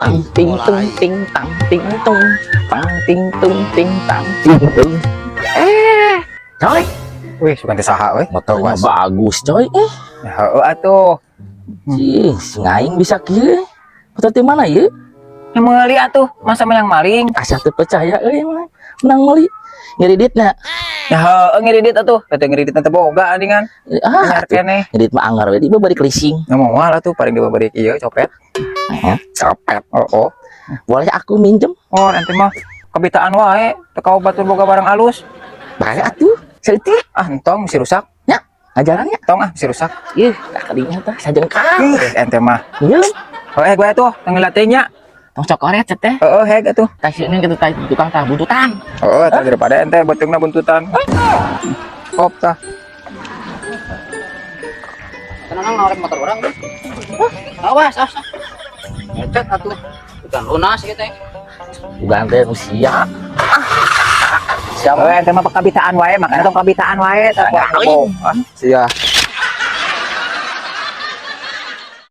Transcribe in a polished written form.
Tang ting tung ting tang ting tung tang ting tung ting tang ting tung. Eh, coy. Wih, sugan teh saha euy? Motornya Awas. Bagus, coy. Eh, Heeh atuh. Cih, ngaing bisa kieu. Motor di mana ya? Yang meuli atuh, masa yang maling? Asa teu percaya euy mah. Menang meuli. Ngiriditna. Ya heueuh, ngiridit atuh. Teh ngiridit teh boga andingan. Ah, Anyar atuh. Keneh. Ngiridit mah anggar we di balik leasing. Nya moal atuh, paling dibabrik ieu copet. Eh, copet. Oh. Boleh aku minjem? Oh, ente mah kabitaan wae, teu kau batur boga barang alus. Bae atuh. Saeutik. Ah, entong si rusak. Nya, ngajarannya. Tong ah, si rusak. Ih, tak kadinya tah sajengkal. Eh, ente mah. Iya. Oh, eh gue tuh, tenggelatenya. Tong cokoret teh. Heeh, heg atuh. Tah sieun kitu tah tukang tah buntutan. Oh, tah daripada ente beuteungna buntutan. Kop tah. Tenang ngorek motor orang tuh. Awas, awas. Ngecek atuh. Bukan lunas gitu teh. Bukan teh nu sia. Siapa? Oh, ente mah pakabitaan wae, makanya tong kabitaan wae tah. Aing. Ah, sia.